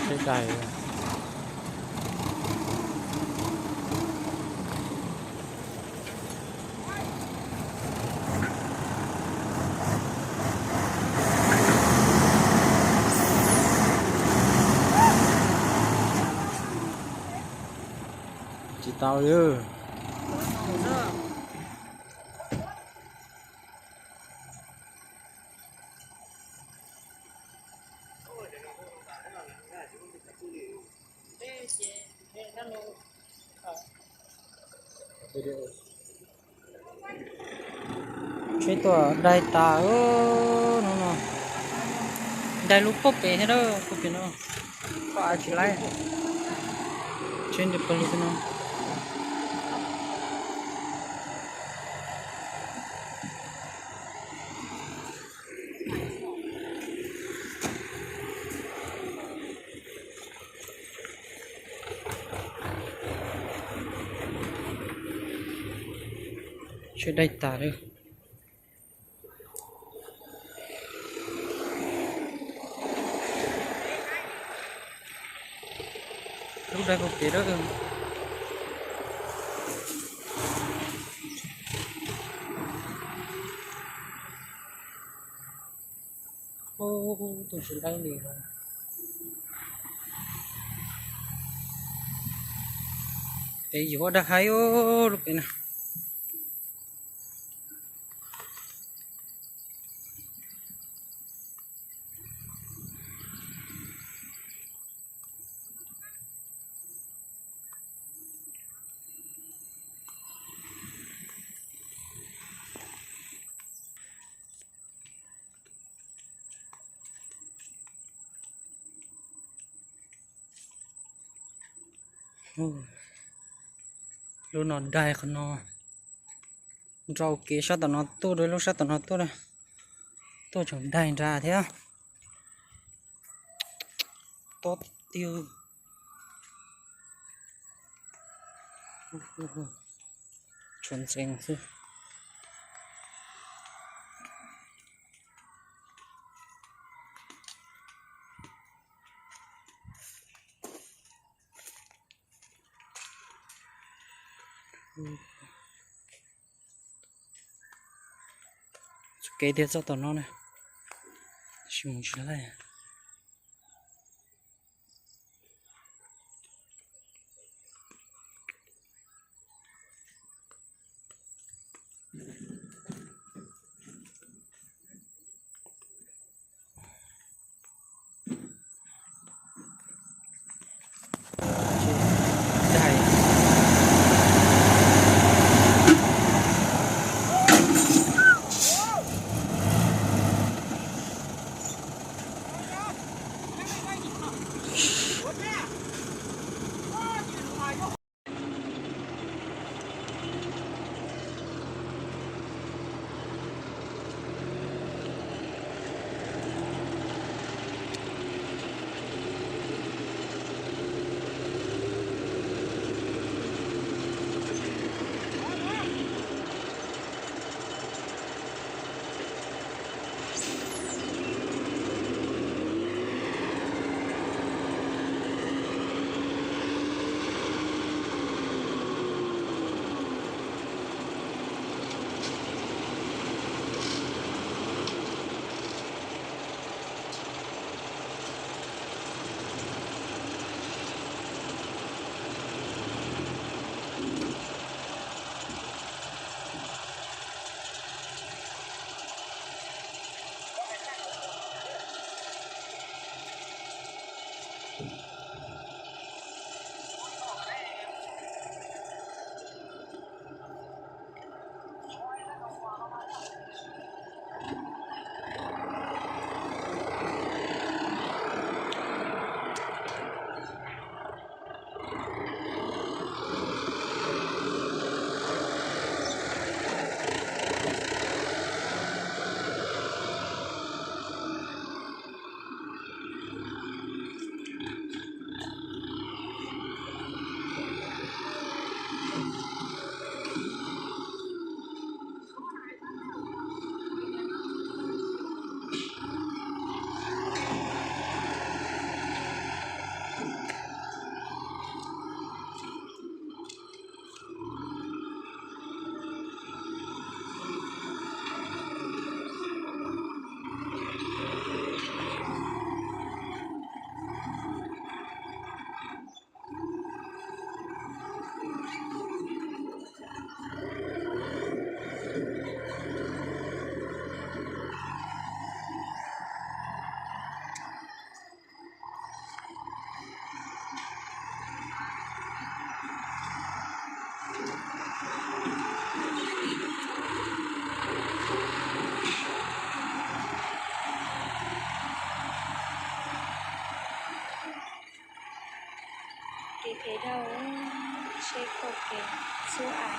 Seb dais. Tsis tau li. Tsheb tuaj dai tas no no. Dai lub pob pem thiab, pob pem no. Pob av tsis laib. Tsheb nti pawg lug no. Tsheb dai tas lawm. Lub dai puag pem lawm. Ub, tus tsis laib li. Pem yuav ua dab haib lub pem na. Lub no dai qhov no. Nrau kev sab tom no tuaj rau lub sab tom no tuaj na. Tuaj tseem dai nrad thiab. Tob tiag. Tshuav ntxeev xwb. Txoj kev tiag txoj tom no na. Tab sis mus tsis laij. Kev dhau, tsheb kauj kev txhub av.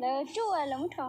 Lawv tsuj lawv muab rho.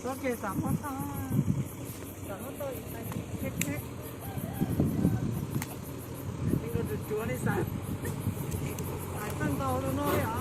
Txhob ces xam muab tag, xam muab tag, tsheb tsheb, tsuav tsuav li xam, hais tag ntaus rau no li os.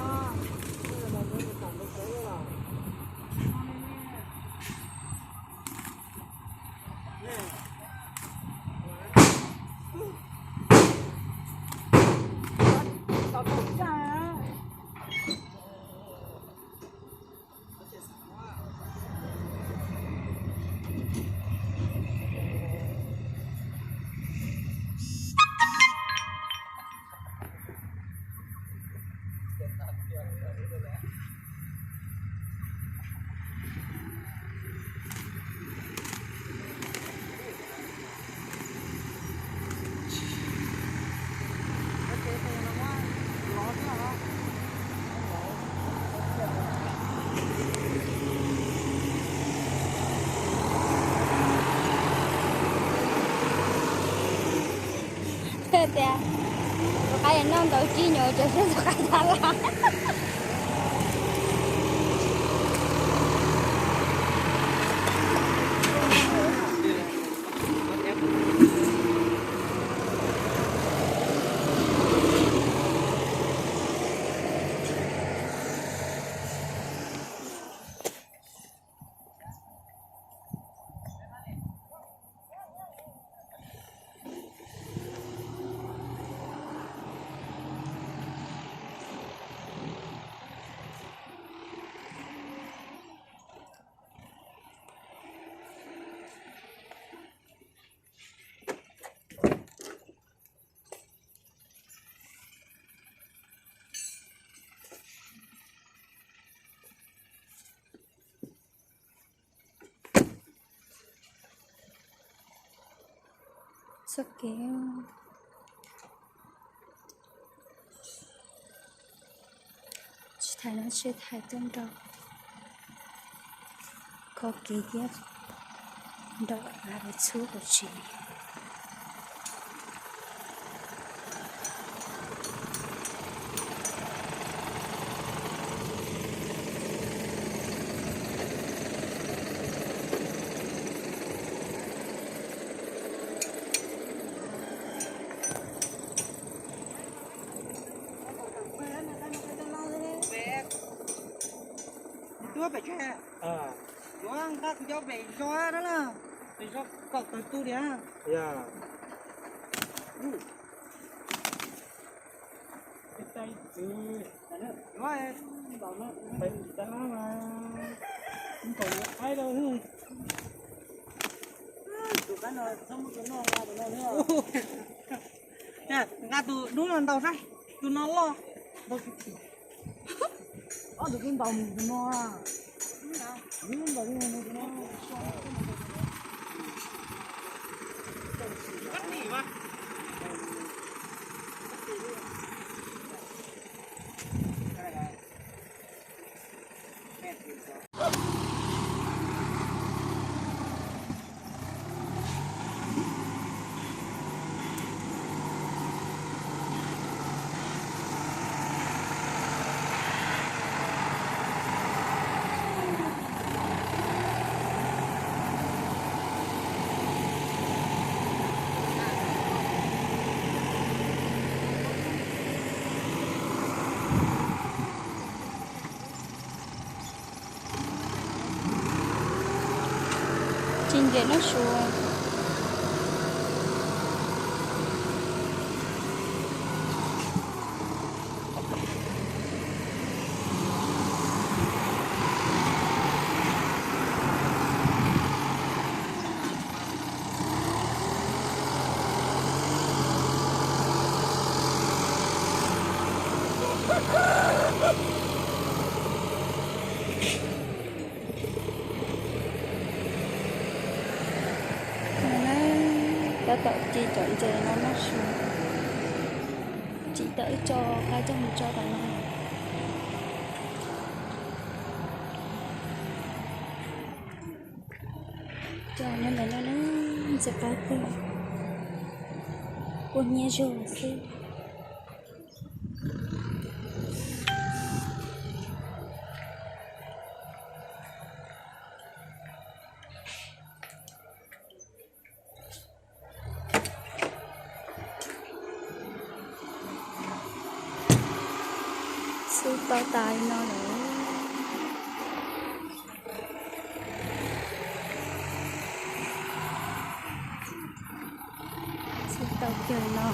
Tias tus qaib noj ntau tsib nyuag cov xwb tus qaib tab laj. Txoj kev tsis thaiv no tsis thaiv tuaj nrog kho kev thiab nrog av txhub kom tsis Tuaj pem tsev, yuav nqa kuv cov pem zos na, pem zos kom tawg tu tiag. Nqa tus dub no ntau saib, tus no loj. Ob tug twb ntaus mus tus no. Tsis ntses noj su. Tab tom ci cov ntses no noj su. Tsis tau ib tso, qab coj mus tso tom no. Coj nyob ntawm no na, ntses qab tiag, kua hnyiab zog xwb. li no.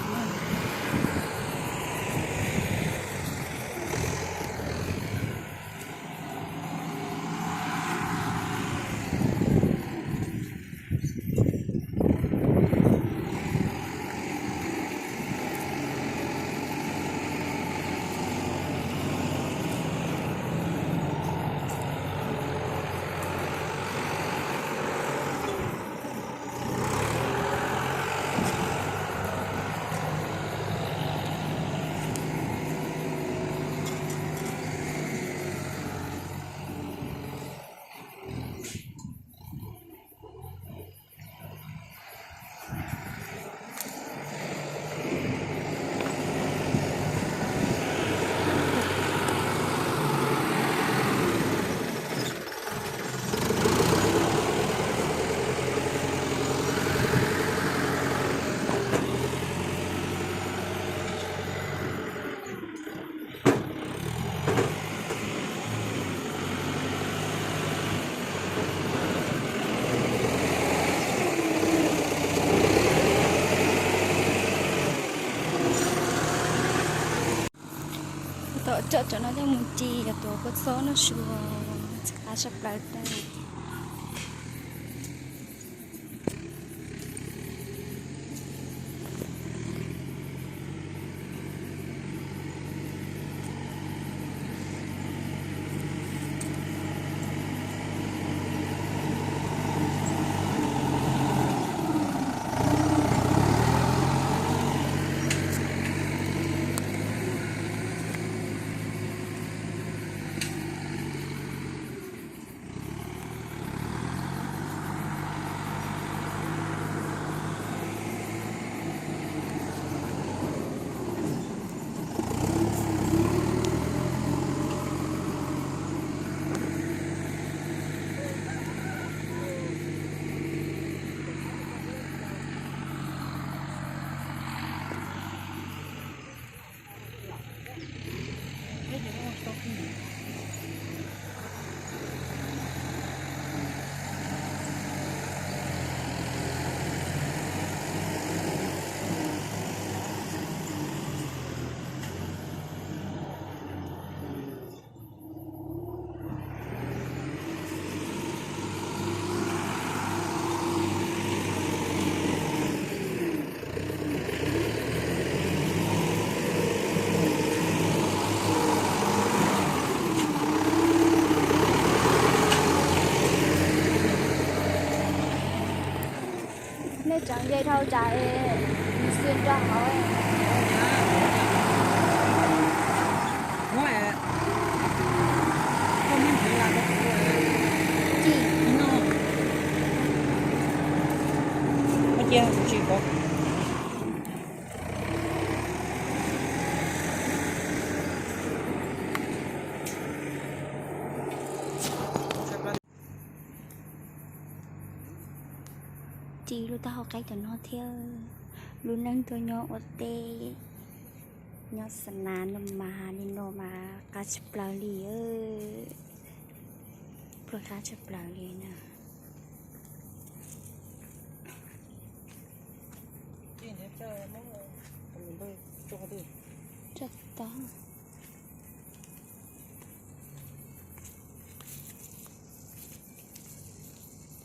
Tom tsob tsob no coj mus ci yog tuav kua txob noj su, qab tshaj plaws thiab. Nej tseem ze dhau tsam xwb nrog hauv. Ci lub taub hau qaib cov no thiab. Lub neej tuaj nyob ua teb, nyob xa nas no mas li no mas qab tshaj plaws li, pluag qab tshaj plaws li na.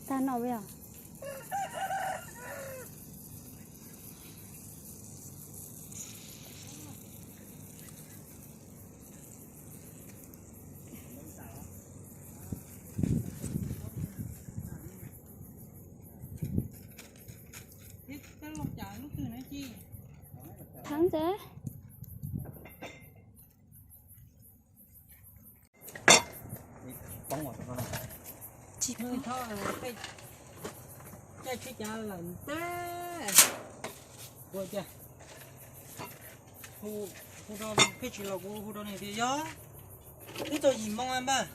Tag no os. Thab ntawd. Tsis pom. Caij tsheb cav lawm ntag. Hu, hu rau peb tsis los kuv hu rau nws tias yog twb txog yim moo npawg.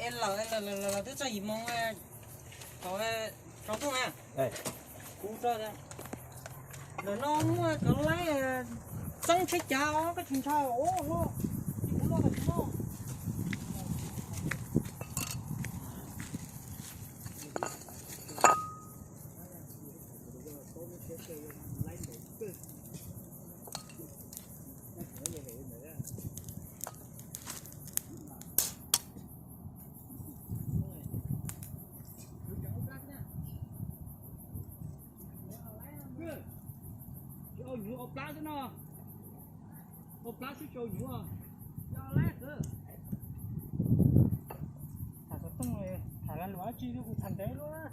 Es lawm, lawm, lawm, lawm, twb txog yim moo, thaum tsaus ntuj na. Kuv, ntawm no muaj cov laib txeeb tsheb cav koj tsis ntshaw ua luaj, kuv luaj kom tsis muaj. Plab xwb no, ua plab xwb tsaus nyuv. Tham xov tooj, tham lag luam dab tsi kuv tham ntev luaj.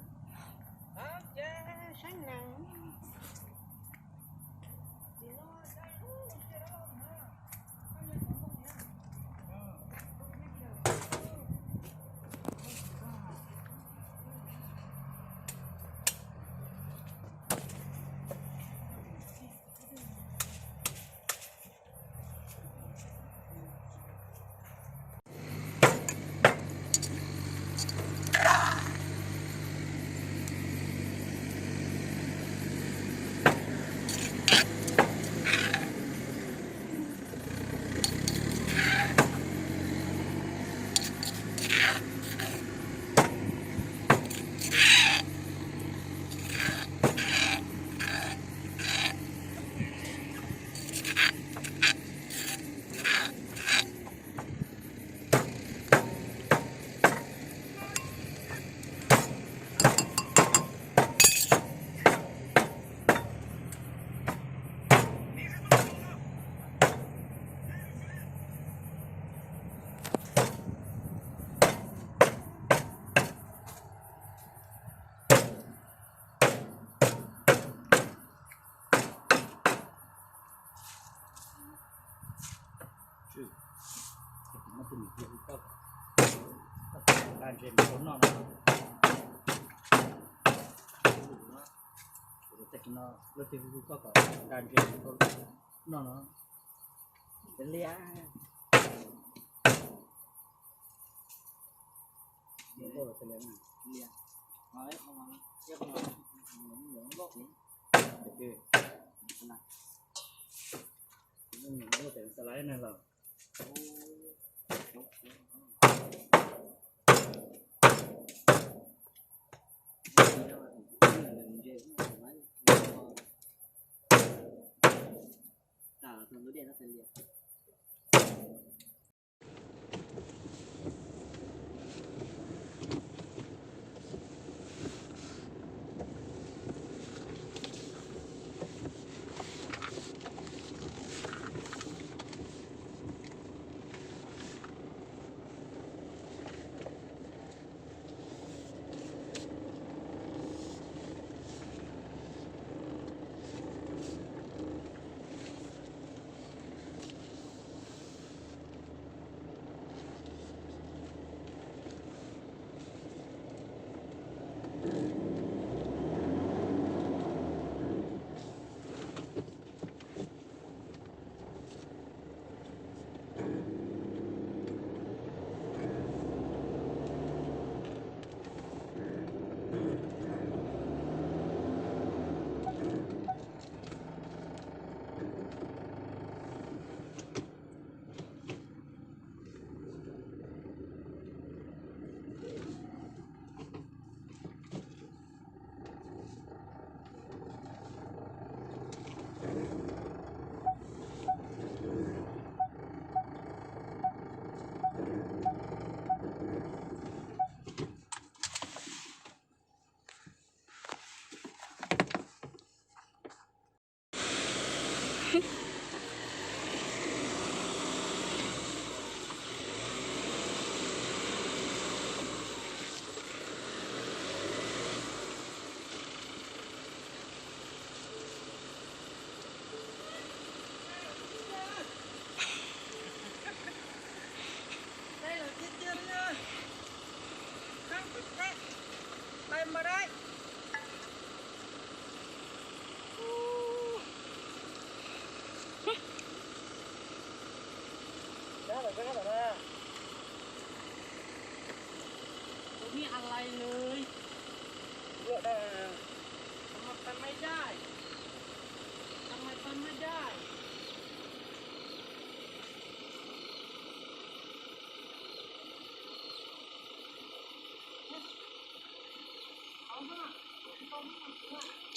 Nqa ntses mus rau noj no. Tag kis no luag twg hu koj kom nqa ntses mus rau noj no. Liab.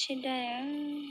Tsis dai.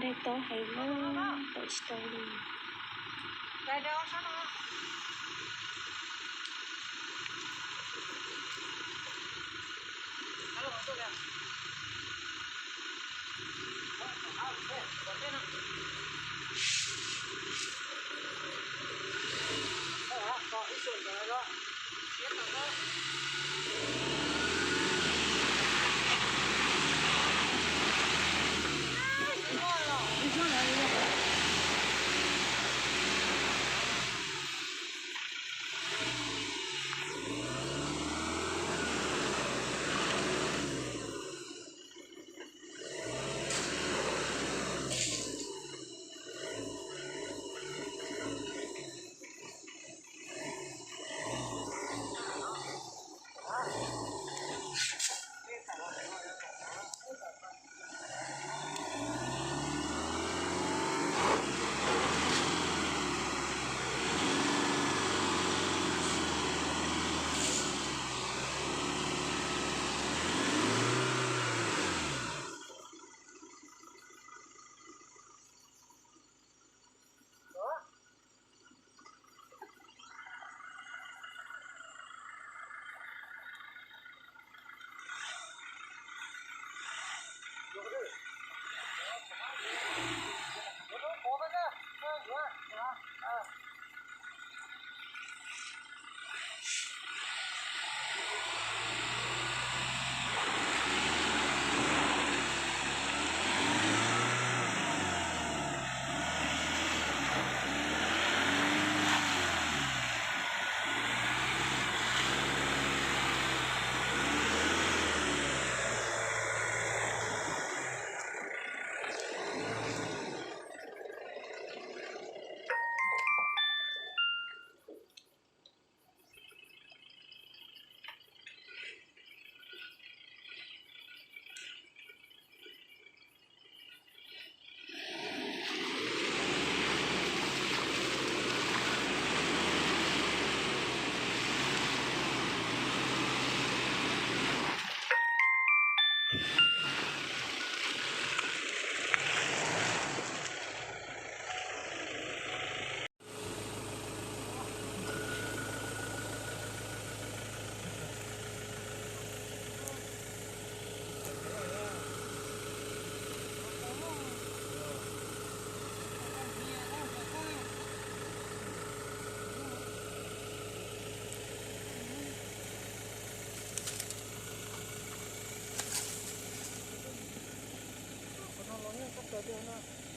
Dai tob heev na, tawm tsis tau li.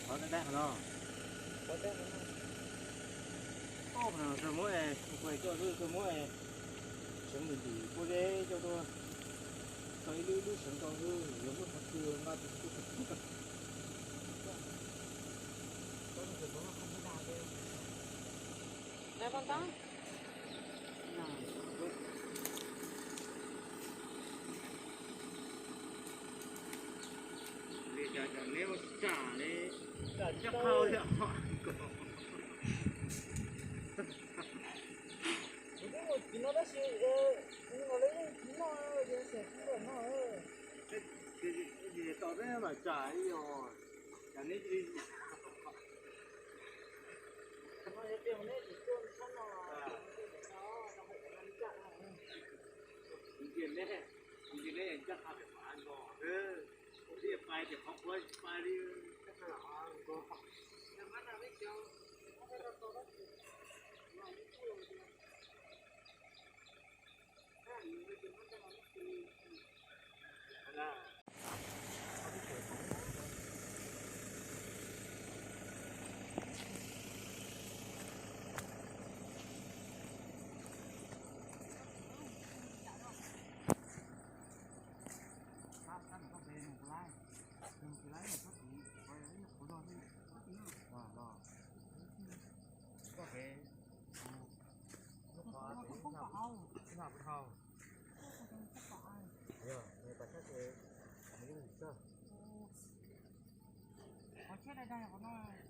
Qhov dab dab qhov no. Qhov dab qhov no. Qhov no txog muab, kuv coj lub txog muab, seev ntim ntim kuj deb coj tuaj. Txog ib lub ib lub seev rau xwb, yuav muab qhov twg nqa tus twg. Li cas cas neb ua tsis tsa li, tsa coj qhau li os. Kuv twb mus tim no tab sis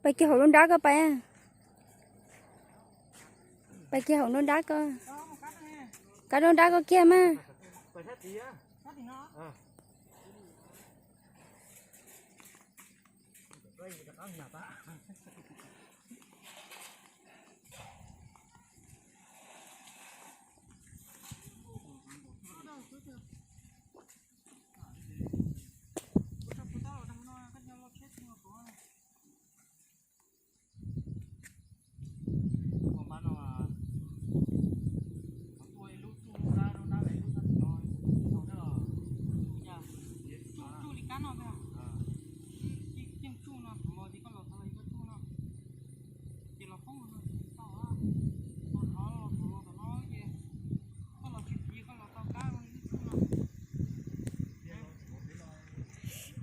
Pais kiag hauv lub nrab ko pais. Pais kiag hauv lub nrab ko. Kab lub nrab ko kiag mas.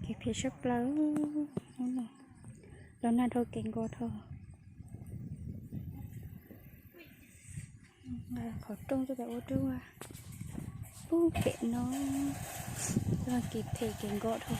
Kev phem sab plaws. Los nag dhau kev nkaus dhau. Qhov rooj tuaj pem ua rub ub pem no. Kev phem kev nkaus dhau.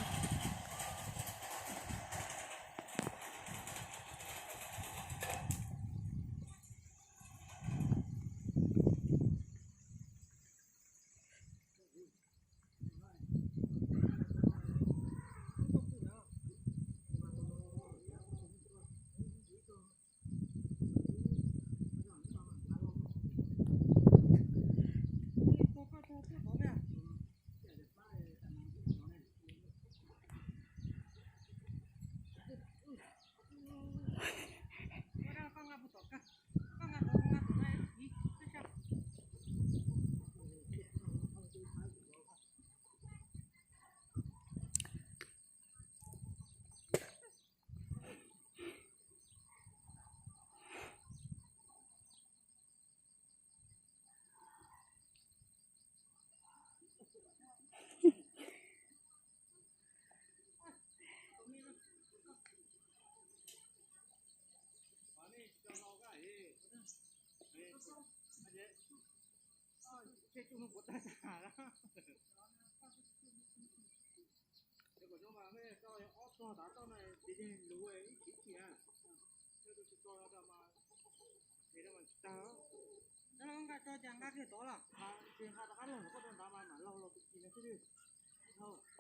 Nqa tso cas nqa kiag tod los? Nqa rov qab los koj rau nrad mas mam laug los tus kis no xwb.